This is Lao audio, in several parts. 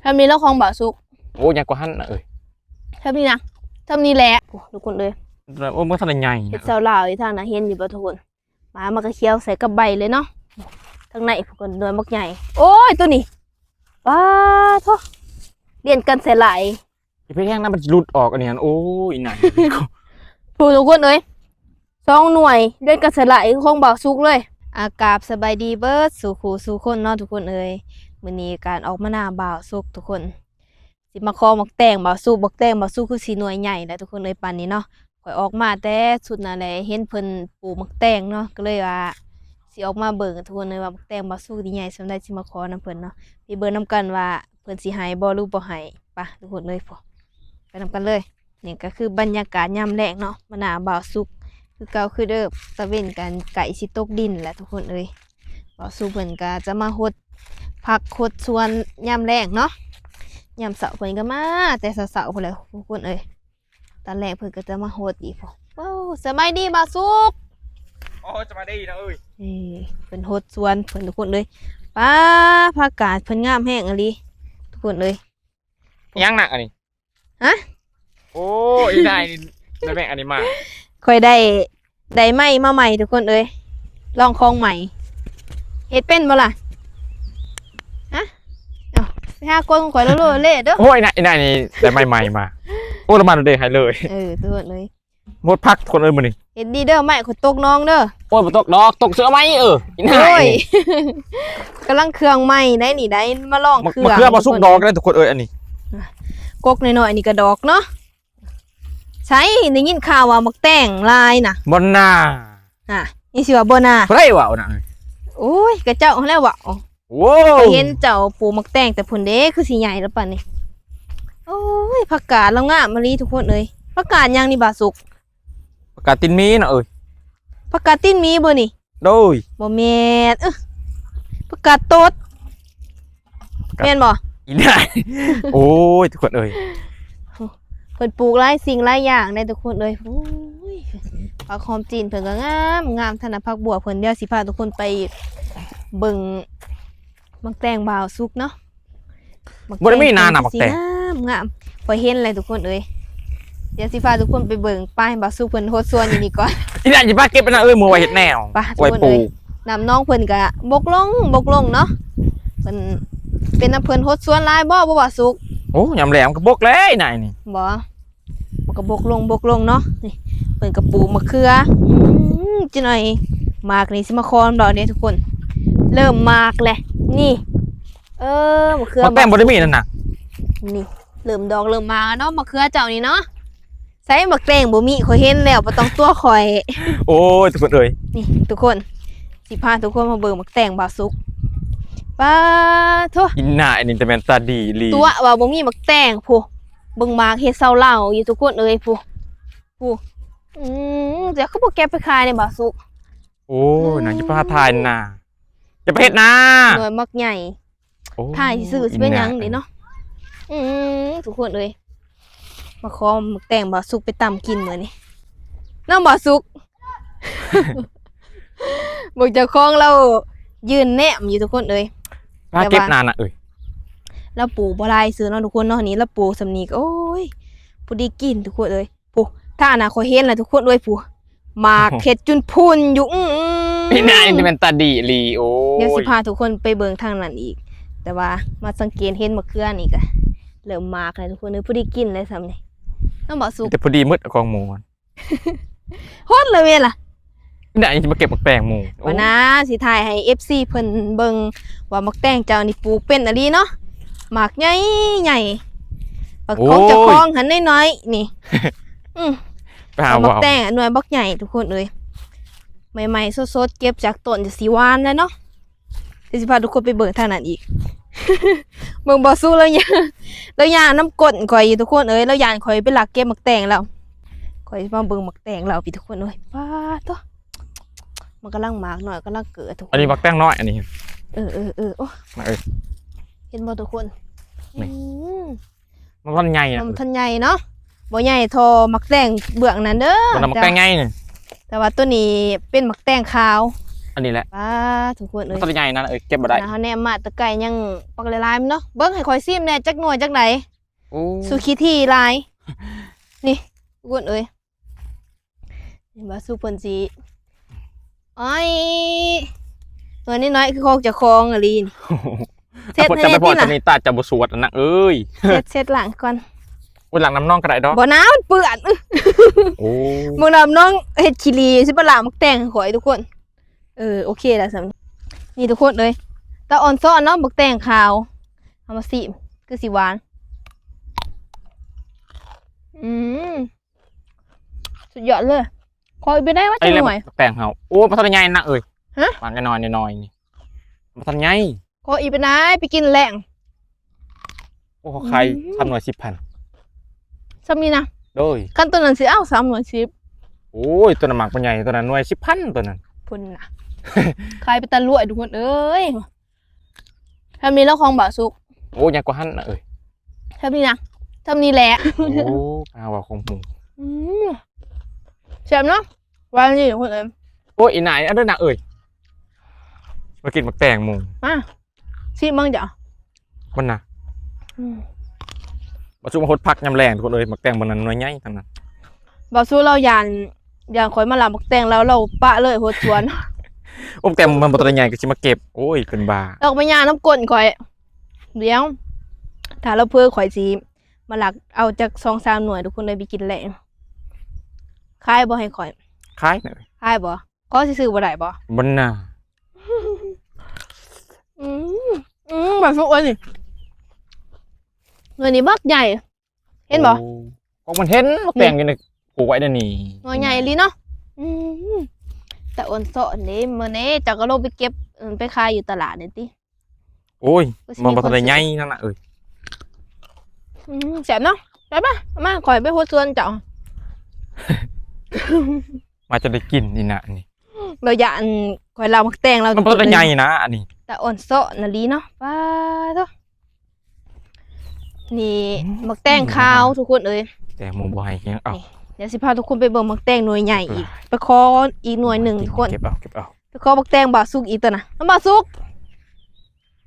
ແຖວນີ້ແຫຼະຂອງບ່າວສຸກ. ໂອ້ ໃຫຍ່ກວ່າຫັ້ນນະເອີຍ. ແຖວນີ້ນະ ແຖວນີ້ແຫຼະ. ໂອ້ ທຸກຄົນເອີຍ ໂອ້ ມັນທັນໄດ້ໃຫຍ່ນະ. ເຫັດຊາວລາວຢູ່ທາງນັ້ນ ເຫັນຢູ່ບໍ່ທຸກຄົນ? ມາ ມັນກໍຂຽວໃສ່ກັບໃບເລີຍເນາະ. ທາງໃນພຸ້ນກໍໜ່ວຍບັກໃຫຍ່. ໂອ້ຍ ໂຕນີ້ ປາໂທ້ ລຽນກັນໃສ່ຫຼາຍ. ຢ່າໄປແທງນະ ມັນຊິຫຼຸດອອກອັນນີ້ຫັ້ນ. ໂອ້ຍ ອີ່ນາຍ ໂອ້ ທຸກຄົນເອີຍ ສອງໜ່ວຍລຽນກັນໃສ່ຫຼາຍຄືຂອງບ່າວສຸກເລີຍ. ອາ ກາບສະບາຍດີເບິດສູ່ຄູ່ສູ່ຄົນເນາະທຸກຄົນເອີຍ. ມື້ນີ້ການອອກມານາບ່າວສຸກທຸກຄົນ ຊິມາຂໍໝາກແຕງບ່າວສຸກ. ໝາກແຕງບ່າວສຸກຄືຊິໜ່ວຍໃຫຍ່ແຫຼະທຸກຄົນເອີຍ ປານນີ້ເນາະ. ຂ້ອຍອອກມາແຕ່ຊຸດນັ້ນແຫຼະ ເຫັນເພິ່ນປູກໝາກແຕງເນາະ ກໍເລີຍວ່າຊິອອກມາເບິ່ງທຸກຄົນເອີຍ ວ່າໝາກແຕງບ່າວສຸກນີ້ໃຫຍ່ສ່ຳໃດ ຊິມາຂໍນຳເພິ່ນເນາະ. ໄປເບິ່ງນຳກັນວ່າເພິ່ນຊິໃຫ້ບໍ່ ຫຼືບໍ່ໃຫ້. ໄປທຸກຄົນເອີຍ ໄປນຳກັນເລີຍ. ນີ້ກໍຄືບັນຍາກາດຍາມແລງເນາະ ມານາບ່າວສຸກ ຄືເກົ່າຄືເດີມ. ຕາເວັນກໍໃກ້ຊິຕົກດິນແລ້ວທຸກຄົນເອີຍ. ບ່າວສຸກເພິ່ນກໍຈະມາຫົດຜັກຫົດສວນຍາມແລງເນາະ. ຍາມເຊົ້າເພິ່ນກໍມາແຕ່ເຊົ້າໆພຸ້ນແຫຼະທຸກຄົນເອີຍ. ຕອນແລງເພິ່ນກໍຈະມາຫົດອີກ. ໂອ້ ສະບາຍດີບ່າວສຸກ. ໂອ້ ສະບາຍດີນະເອີຍ. ເອີ ເພິ່ນຫົດສວນເພິ່ນທຸກຄົນເອີຍ. ປາ ຜັກກາດເພິ່ນງາມແຮງອີ່ຫຼີທຸກຄົນເອີຍ. ຫຍັງນະອັນນີ້? ຮະ? ໂອ້ ອີ່ນາຍນີ້ໄດ້ແມ່ງອັນນີ້ມາ. ຂ້ອຍໄດ້ ໄດ້ໄມ້ມາໃໝ່ທຸກຄົນເອີຍ ລອງຂອງໃໝ່. ເຮັດເປັນບໍ່ລະ? ຮະ? ເອົ້າ ໄປຫາກົນຂອງຂ້ອຍໂລດເດ້. ໂອ້ຍ ນາຍ ນາຍນີ້ໄດ້ໄມ້ໃໝ່ມາ. ໂອ້ ລະມາໂດເດໃຫ້ເລີຍ. ເອີ ທຸກຄົນເອີຍ ໝົດຜັກທຸກຄົນເອີຍມື້ນີ້. ເຮັດດີເດີ ໄມ້ຂ້ອຍຕົກໜອງເດີ. ໂອ້ຍ ບໍ່ຕົກດອກ ຕົກເສືອໄມ້. ເອີ ອີ່ນາຍ ໂອ້ຍ ກຳລັງເຄື່ອງໃໝ່ໄດ໋ນີ້ໄດ໋ ມາລອງເຄື່ອງ. ມາເຄືອບໍ່ສຸກດອກເດ້ທຸກຄົນເອີຍ ອັນນີ້ ກົກນ້ອຍໆນີ້ກະດອກເນາະ. ໃສ ໄດ້ຍິນຂ່າວວ່າໝາກແຕງຫຼາຍນະ. ບໍ່ນາ ອ່າ ນີ້ຊິວ່າບໍ່ນາ ຜູ້ໃດເວົ້ານະ? ໂອ້ຍ ກະເຈົ້າຫັ້ນແຫຼະເວົ້າ. ໂອ້ ຂ້ອຍເຫັນເຈົ້າປູກໝາກແຕງແຕ່ພຸ້ນເດ້ ຄືຊິໃຫຍ່ແລ້ວປານນີ້. ໂອ້ຍ ຜັກກາດລາວງາມອີ່ຫຼີທຸກຄົນເອີຍ. ຜັກກາດຫຍັງນີ້ບ່າວສຸກ? ຜັກກາດຕີນໝີນະເອີຍ. ຜັກກາດຕີນໝີບໍ່ນີ້? ໂດຍ ບໍ່ແມ່ນ ເອີ ຜັກກາດຕົດ ແມ່ນບໍ່? ອີ່ນາຍ ໂອ້ຍ ທຸກຄົນເອີຍ ເພິ່ນປູກຫຼາຍສິ່ງຫຼາຍຢ່າງເດ້ທຸກຄົນເອີຍ. ໂອ້ຍ ຜັກຫອມຈີນເພິ່ນກໍງາມໆ ທັນນະ ຜັກບົວເພິ່ນ. ດຽວຊິພາທຸກຄົນໄປເບິ່ງໝາກແຕງບ່າວສຸກເນາະ. ບໍ່ໄດ້ມີນານະໝາກແຕງ ງາມໆ ຂ້ອຍເຫັນແລ້ວທຸກຄົນເອີຍ. ດຽວຊິພາທຸກຄົນໄປເບິ່ງ ໄປ ບ່າວສຸກເພິ່ນຫົດສວນຢູ່ນີ້ກ່ອນ. ອີ່ນາຍຊິພາເກັບອັນນັ້ນເອີຍ ມື້ໄວ້ເຮັດແນວ ໄປ ທຸກຄົນເອີຍ. ນ້ຳໜອງເພິ່ນກະບົກລົງ ບົກລົງເນາະ. ເພິ່ນ ເປັນນຳເພິ່ນຫົດສວນຫຼາຍບໍ່ ບໍ່ບ່າວສຸກ? ໂອ້ ຍາມແລ້ງມັນກະບົກແລ້ວນາຍນີ້ ບໍ່ ມັນກະບົກລົງ ບົກລົງເນາະ. ນີ້ ເພິ່ນກະປູກມະເຂືອ. ອືມ ຈັກໜ່ອຍໝາກນີ້ຊິມາຂໍນຳດອກເດ້ທຸກຄົນ. ເລີ່ມໝາກແລ້ວນີ້. ເອີ ມະເຂືອ ໝາກແຕງບໍ່ໄດ້ມີນັ້ນນະ. ນີ້ ເລີ່ມດອກເລີ່ມໝາກແລ້ວເນາະ ມະເຂືອເຈົ້ານີ້ເນາະ. ໃສ ໝາກແຕງບໍ່ມີ ຂ້ອຍເຫັນແລ້ວ ບໍ່ຕ້ອງຕົວະຂ້ອຍ. ໂອ້ຍ ທຸກຄົນເອີຍ ນີ້ທຸກຄົນ ຊິພາທຸກຄົນມາເບິ່ງໝາກແຕງບ່າວສຸກ. ປາໂທ້ ອີ່ນາຍນີ້ແຕ່ແມ່ນຕາດີອີ່ຫຼີ ຕົວະວ່າບໍ່ມີໝາກແຕງພຸ້ນ. ເບິ່ງໝາກເຮັດຊາວລາວຢູ່ທຸກຄົນເອີຍ ພຸ້ນ ພຸ້ນ. ອືມ ເຈົ້າຄືບໍ່ເກັບໄປຂາຍໃນບ່າວສຸກ? ໂອ້ຍ ນາງ ອືມ ຢ່າໄປຫາຖ່າຍນາ ຢ່າໄປເຮັດນາ ໜ່ວຍໝາກໃຫຍ່. ໂອ້ ຖ່າຍຊື່ໆ ຊິເປັນຫຍັງນີ້ເນາະ. ອືມ ທຸກຄົນເອີຍ ມາຂໍໝາກແຕງບ່າວສຸກໄປຕຳກິນມື້ນີ້ເນາະ ບ່າວສຸກ. ເບິ່ງເຈົ້າຂອງລາວຢືນແນມຢູ່ທຸກຄົນເອີຍ. ຫາເກັບນານະເອີຍ ລາວປູກບໍ່ຫຼາຍຊື່ເນາະທຸກຄົນເນາະ. ນີ້ລາວປູກສ່ຳນີ້ກໍ ໂອ້ຍ ພໍດີກິນທຸກຄົນເອີຍ. ພຸ້ນ ທ່ານະ ຂ້ອຍເຫັນແລ້ວທຸກຄົນເອີຍ ພຸ້ນ ໝາກເຮັດຈຸນພຸ່ນຢູ່. ອືມ ອີ່ນາຍນີ້ແມ່ນຕາດີອີ່ຫຼີ. ໂອ້ຍ ດຽວຊິພາທຸກຄົນໄປເບິ່ງທາງນັ້ນອີກ ແຕ່ວ່າມາສັງເກດເຫັນໝາກເຂືອນີ້ກະເລີ່ມໝາກແລ້ວທຸກຄົນເອີຍ. ພໍດີກິນແລ້ວສ່ຳນີ້ເນາະ ບ່າວສຸກ ແຕ່ພໍດີໝົດຂອງໝູ່ ຫົດເລີຍແມ່ນລະ. ໄດ້ຊິມາເກັບໝາກແຕງໝູ່ ບໍ່ນາ ຊິຖ່າຍໃຫ້ເອັຟຊີເພິ່ນເບິ່ງວ່າໝາກແຕງເຈົ້ານີ້ປູກເປັນອີ່ຫຼີເນາະ. ໝາກໃຫຍ່ໆ ບັກ ໂອ້ຍ ຂອງເຈົ້າຂອງຫັ້ນນ້ອຍໆນີ້. ອືມ ໄປຫາ ໝາກແຕງໜ່ວຍບັກໃຫຍ່ທຸກຄົນເອີຍ. ໃໝ່ໆ ສົດໆ ເກັບຈາກຕົ້ນຈະຊິຫວານແລ້ວເນາະ. ດຽວຊິພາທຸກຄົນໄປເບິ່ງທາງນັ້ນອີກ. ເບິ່ງບ່າວສຸກລາວຍ່າງ ລາວຍ່າງນຳກົ້ນຂ້ອຍຢູ່ທຸກຄົນເອີຍ. ລາວຢ້ານຂ້ອຍໄປລັກເກັບໝາກແຕງລາວ. ຂ້ອຍຊິມາເບິ່ງໝາກແຕງລາວພີ່ທຸກຄົນເອີຍ. ປາໂທ້ ມັນກຳລັງໝາກນ້ອຍ ກຳລັງເກີດທຸກຄົນ. ອັນນີ້ໝາກແຕງນ້ອຍອັນນີ້. ເອີໆໆ ໂອ້ ເຫັນບໍ່ທຸກຄົນ? ນີ້ ອືມ ມັນທັນໃຫຍ່ນະ ມັນທັນໃຫຍ່ເນາະ. ບໍ່ໃຫຍ່ທໍ່ໝາກແຕງເບື້ອງນັ້ນເດີ ບໍ່ນຳໝາກແຕງໃຫຍ່ນີ້. ແຕ່ວ່າໂຕນີ້ເປັນໝາກແຕງຂາວ ອັນນີ້ແຫຼະ ປ້າ ທຸກຄົນເອີຍ ມັນຕົວໃຫຍ່ນັ້ນເອີຍ ເກັບບໍ່ໄດ້ນະ. ເຮົາແນມມາແຕ່ໄກຍັງປັກຫຼາຍໆເນາະ. ເບິ່ງ ໃຫ້ຂ້ອຍຊີມແດ່ຈັກໜ່ວຍຈັກໃດ. ໂອ້ ສູ່ຂີ້ຖີ່ຫຼາຍ. ນີ້ ທຸກຄົນເອີຍ ເຫັນບໍ່? ສູ່ເພິ່ນຊິ ໂອ້ຍ ໜ່ວຍນ້ອຍໆ ຄືຂອງເຈົ້າຂອງອີ່ຫຼີນີ້. ເຊັດ ເຈັດ ໃຫ້ແດ່ຕິລະ ຕາເຈົ້າບໍ່ສວດນາງເອີຍ. ເຊັດ ເຊັດລ້າງກ່ອນ. ໂອ້ຍ ລ້າງນ້ຳໜອງກໍໄດ້ດອກ. ບໍ່ນາ ມັນເປື້ອນ. ໂອ້ ເບິ່ງນ້ຳໜອງເຮັດຂີ້ຫຼີ່ ຊິມາລ້າງໝາກແຕງໃຫ້ຂ້ອຍ ທຸກຄົນ. ເອີ ໂອເຄລະສ່ຳນີ້ ທຸກຄົນເອີຍ. ຕາອ່ອນຊ້ອນເນາະ ໝາກແຕງຂາວ. ເອົາມາຊີມ ຄືຊິຫວານ. ອືມ ສຸດຍອດເລີຍ. ຂໍອີກໄປໄດ້ວ່າ ອັນນີ້ແຫຼະ ຈັກໜ່ວຍ ໝາກແຕງເຮົາ. ໂອ້ ບໍ່ທັນໄດ້ໃຫຍ່ນາງເອີຍ. ຮະ? ວາງນ້ອຍໆ ນ້ອຍໆນີ້ ບໍ່ທັນໃຫຍ່. ຂໍອີກໄປໄດ້ ໄປກິນແລງ. ໂອ້ ເຂົາຂາຍ ອືມ ສາມໜ່ວຍສິບພັນ ສ່ຳນີ້ນະ. ໂດຍ ຄັນຕົວນັ້ນຊິເອົາສາມໜ່ວຍສິບ. ໂອ້ຍ ຕົວນັ້ນໝາກບໍ່ໃຫຍ່ ຕົວນັ້ນໜ່ວຍສິບພັນ ຕົວນັ້ນ. ພຸ້ນນະ ຂາຍໄປຕາລວຍ ທຸກຄົນເອີຍ. ທຳນີ້ລະຂອງບ່າວສຸກ. ໂອ້ ໃຫຍ່ກວ່າຫັ້ນນາງເອີຍ. ທຳນີ້ນະ ທຳນີ້ແຫຼະ. ໂອ້ ກາວ່າຂອງໝູ. ອືມ ແຊບເນາະ ຫວານດີ ທຸກຄົນເອີຍ. ໂອ້ຍ ອີ່ໜ້າ ເອົາເດີນາງເອີຍ ມາກິນໝາກແຕງໝູ. ມາ ຊີມເບິ່ງເຈົ້າ. ມັນນະ ອືມ ບ່າວສຸກມາຫົດຜັກຍາມແລງ ທຸກຄົນເອີຍ. ໝາກແຕງບ່ອນນັ້ນໜ່ວຍໃຫຍ່ທັງນັ້ນ. ບ່າວສຸກລາວຢ້ານ ຢ້ານຂ້ອຍມາລັກໝາກແຕງລາວ ລາວປະເລີຍຫົດສວນ. ໂອ້ ໝາກແຕງມັນບໍ່ທັນໄດ້ໃຫຍ່ກໍຊິມາເກັບ. ໂອ້ຍ ເປັນບ້າ. ດອກໄມ້ຍາງນຳກົ້ນຂ້ອຍ. ດຽວ ຖ້າລາວເຜີ ຂ້ອຍຊິມາລັກເອົາຈັກສອງສາມໜ່ວຍ ທຸກຄົນເອີຍ ໄປກິນແລງ. ຂາຍບໍ່ໃຫ້ຂ້ອຍ? ຂາຍນະ. ຂາຍບໍ່? ຂໍຊິຊື້ບໍ່ໄດ້ບໍ່? ບໍ່ນາ. ອືມ ອືມ ບັກສຸກເອີຍ ນີ້ ໜ່ວຍນີ້ບັກໃຫຍ່ ເຫັນບໍ່? ໂອ້ ກໍມັນເຫັນໝາກແຕງຢູ່ໃນ ປູກໄວ້ແນວນີ້ ໜ່ວຍໃຫຍ່ອີ່ຫຼີເນາະ. ອືມ ຕາອ່ອນຊ້ອນເດ້. ມື້ນີ້ເຈົ້າກໍລົງໄປເກັບ ເອີ ໄປຂາຍຢູ່ຕະຫຼາດນີ້ຕິ? ໂອ້ຍ ມັນບໍ່ທັນໄດ້ໃຫຍ່ນາງເອີຍ. ອືມ ແຊບເນາະ. ໄປໆ ເອົາມາ ຂ້ອຍໄປຫົດສວນເຈົ້າ. ມາຈະໄດ້ກິນນີ້ນະນີ້. ລາວຢ້ານຂ້ອຍລັກໝາກແຕງລາວ ມັນບໍ່ໄດ້ໃຫຍ່ນະອັນນີ້. ຕາອ່ອນຊ້ອນອີ່ຫຼີເນາະ. ປ້າໂທ້ ນີ້ ອືມ ໝາກແຕງຂາວ ທຸກຄົນເອີຍ. ແຕງໝູບໍ່ໃຫ້ຫຍັງເອົາ. ນີ້ ດຽວຊິພາທຸກຄົນໄປເບິ່ງໝາກແຕງໜ່ວຍໃຫຍ່ອີກ. ໄປຂໍອີກໜ່ວຍໜຶ່ງ ທຸກຄົນ. ເກັບເອົາ ເກັບເອົາ. ໄປຂໍບັກແຕງບ່າວສຸກອີກຕົວນະ. ບ່າວສຸກ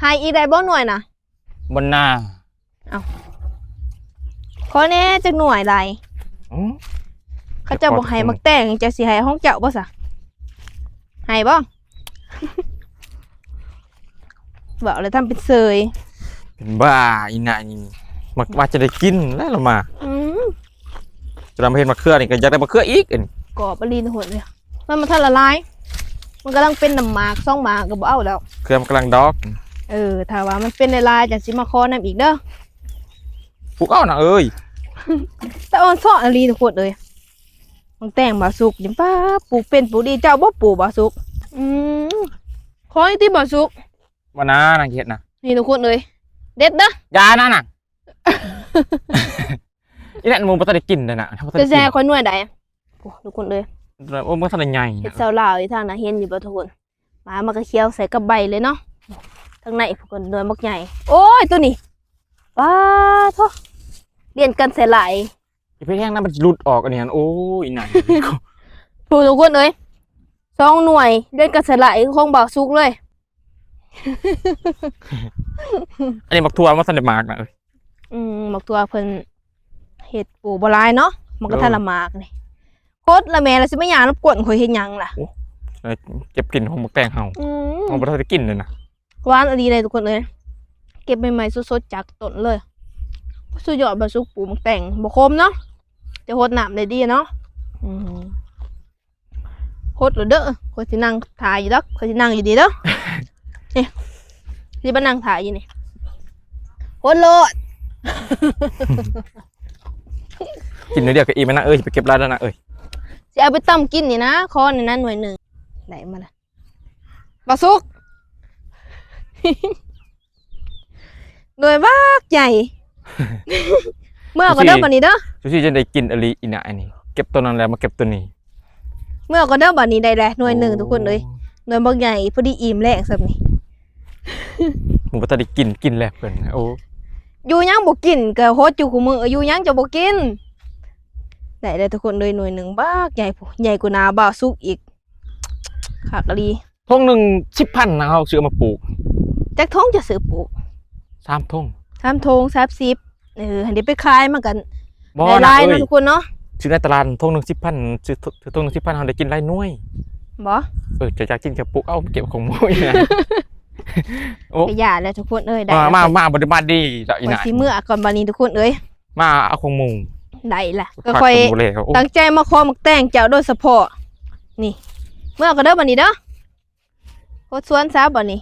ໃຫ້ອີກໄດ້ບໍ່ໜ່ວຍນະ? ບໍ່ນາ. ເອົ້າ ຂໍແດ່ຈັກໜ່ວຍໄດ້. ອືມ ເຂົາເຈົ້າບໍ່ໃຫ້ໝາກແຕງ ເຈົ້າຊິໃຫ້ຂອງເຈົ້າບໍ່ຊະ? ໃຫ້ບໍ່? ເວົ້າແລ້ວທຳເປັນເຊີຍ. ເປັນບ້າອີ່ນານີ້. ມັກວ່າຈະໄດ້ກິນແລ້ວລະມາ. ອືມ ຈະນຳມາເຮັດມະເຂືອນີ້ ກໍຢາກໄດ້ມະເຂືອອີກ. ອັນ ກອບອີ່ຫຼີ ທຸກຄົນເອີຍ. ມັນບໍ່ທັນລະລາຍ ມັນກຳລັງເປັນໜຶ່ງໝາກສອງໝາກກໍບໍ່ເອົາແລ້ວ ເຂືອມັນກຳລັງດອກ. ເອີ ຖ້າວ່າມັນເປັນຫຼາຍໆ ຈັ່ງຊິມາຂໍນຳອີກເດີ. ປູກເອົານາງເອີຍ. ຕາອ່ອນຊ້ອນອີ່ຫຼີ ທຸກຄົນເອີຍ. ໝາກແຕງບ່າວສຸກນີ້ ປ້າ ປູກເປັນປູກດີ. ເຈົ້າບໍ່ປູກບ່າວສຸກ? ອືມ ຂໍອີກຕິບ່າວສຸກ. ບໍ່ນາ ນາງເຮັດນະ. ນີ້ທຸກຄົນເອີຍ ເດັດເດີ. ຢ່ານະນາງ. ອີ່ນັ້ນໝູບໍ່ທັນໄດ້ກິນເດີນະ. ແຕ່ແຊຂ້ອຍໜ່ວຍໃດ. ໂອ້ ທຸກຄົນເອີຍ ໂອ້ ບໍ່ທັນໄດ້ໃຫຍ່. ເຮັດຊາວລາວຢູ່ທາງນັ້ນ ເຫັນຢູ່ບໍ່ທຸກຄົນ? ມາ ມັນກໍຂຽວໃສ່ກັບໃບເລີຍເນາະ. ທາງໃນພຸ້ນກໍໜ່ວຍບັກໃຫຍ່. ໂອ້ຍ ໂຕນີ້ ປ້າໂທ້ ລຽນກັນໃສ່ຫຼາຍ. ຢ່າໄປແທງນະ ມັນຫຼຸດອອກອັນນີ້ຫັ້ນ. ໂອ້ຍ ອີ່ນາ. ຜູ້ ທຸກຄົນເອີຍ ສອງໜ່ວຍລຽນກັນໃສ່ຫຼາຍ ຂອງບ່າວສຸກເລີຍ. ອັນນີ້ໝາກຖົ່ວມັນທັນໄດ້ໝາກນະເອີຍ. ອືມ ໝາກຖົ່ວເພິ່ນເຮັດປູກບໍ່ຫຼາຍເນາະ ມັນກໍ ເອີ ທັນລະໝາກນີ້. ໂຄດລະແມ່ ລະຊິມາຍ່າງລົບກວນຂ້ອຍເຮັດຫຍັງລະ? ໂອ້ ເກັບກິນຂອງໝາກແຕງເຮົາ. ອືມ ເຮົາບໍ່ທັນໄດ້ກິນເລີຍນະ. ຫວານອີ່ຫຼີເດ້ທຸກຄົນເອີຍ ເກັບໃໝ່ໆ ສົດໆ ຈາກຕົ້ນເລີຍ. ສຸດຍອດ ບ່າວສຸກປູກໝາກແຕງບໍ່ຂົມເນາະ ຈະຫົດນ້ຳໄດ້ດີເນາະ. ອືມ ຫົດໂລດເດີ ຂ້ອຍຊິນັ່ງຖ້າຢູ່ດອກ ຂ້ອຍຊິນັ່ງຢູ່ນີ້ເດີ. ນີ້ ຊິມານັ່ງຖ້າຢູ່ນີ້ ຫົດໂລດ. ກິນໜ້ອຍດຽວກໍອີ່ມແລ້ວນະເອີຍ ຊິໄປເກັບຫຼາຍແລ້ວນະເອີຍ. ຊິເອົາໄປຕຳກິນນີ້ນະ ຂໍແດ່ນະໜ່ວຍໜຶ່ງ. ໄດ້ມາລະ ບ່າວສຸກ ໜ່ວຍບັກໃຫຍ່. ເມືອກ່ອນເດີບັດນີ້ເດີ. ຊູຊີຈັ່ງໄດ້ກິນອີ່ຫຼີອີ່ນາຍນີ້ ເກັບໂຕນັ້ນແລ້ວມາເກັບໂຕນີ້. ເມືອກ່ອນເດີບັດນີ້ ໄດ້ແລ້ວໜ່ວຍໜຶ່ງ ໂອ້ ທຸກຄົນເອີຍ. ໜ່ວຍບັກໃຫຍ່ ພໍດີອີ່ມແລ້ວສ່ຳນີ້. ໝູບໍ່ທັນໄດ້ກິນ ກິນແລ້ວເພິ່ນ. ໂອ້ ຢູ່ຫຍັງບໍ່ກິນ ກໍຫົດຢູ່ຄູ່ມື້ ຢູ່ຫຍັງຈະບໍ່ກິນ. ໄດ້ແລ້ວທຸກຄົນເອີຍ ໜ່ວຍໜຶ່ງບັກໃຫຍ່ ໃຫຍ່ກວ່າໜ້າບ່າວສຸກອີກ. ຄັກອີ່ຫຼີ. ຖົງໜຶ່ງສິບພັນນະ ເຮົາຊື້ເອົາມາປູກ. ຈັກຖົງຈະຊື້ປູກ? ສາມຖົງ. ສາມຖົງ ສາມສິບ. ເອີ ຫັ້ນເດ ໄປຂາຍມັນກໍ ບໍ່ ໄດ້ຫຼາຍເນາະ ນະເອີຍ ທຸກຄົນເນາະ. ຊື້ໃນຕະຫຼາດຖົງໜຶ່ງສິບພັນ ຊື້ ຊື້ຖົງໜຶ່ງສິບພັນ ເຮົາໄດ້ກິນຫຼາຍໜ່ວຍ. ບໍ່? ເອີ ຈະຢາກກິນກໍປູກເອົາ ເກັບຂອງໝູ່ນີ້ນະ. ໂອ້ ກໍຢ່າແຫຼະທຸກຄົນເອີຍ. ໄດ້ ມາ ມາ ມາ ບໍ່ໄດ້ມາດີແລ້ວອີ່ນາຍ. ຂ້ອຍຊິເມືອກ່ອນບັດນີ້ທຸກຄົນເອີຍ. ມາເອົາຂອງໝູ່. ໄດ້ລະ ກໍຂ້ອຍຕັ້ງໃຈມາຂໍໝາກແຕງເຈົ້າໂດຍສະເພາະ. ນີ້ ເມືອກ່ອນເດີບັດນີ້ເດີ. ໂຄດສວນຊະບັດນີ້.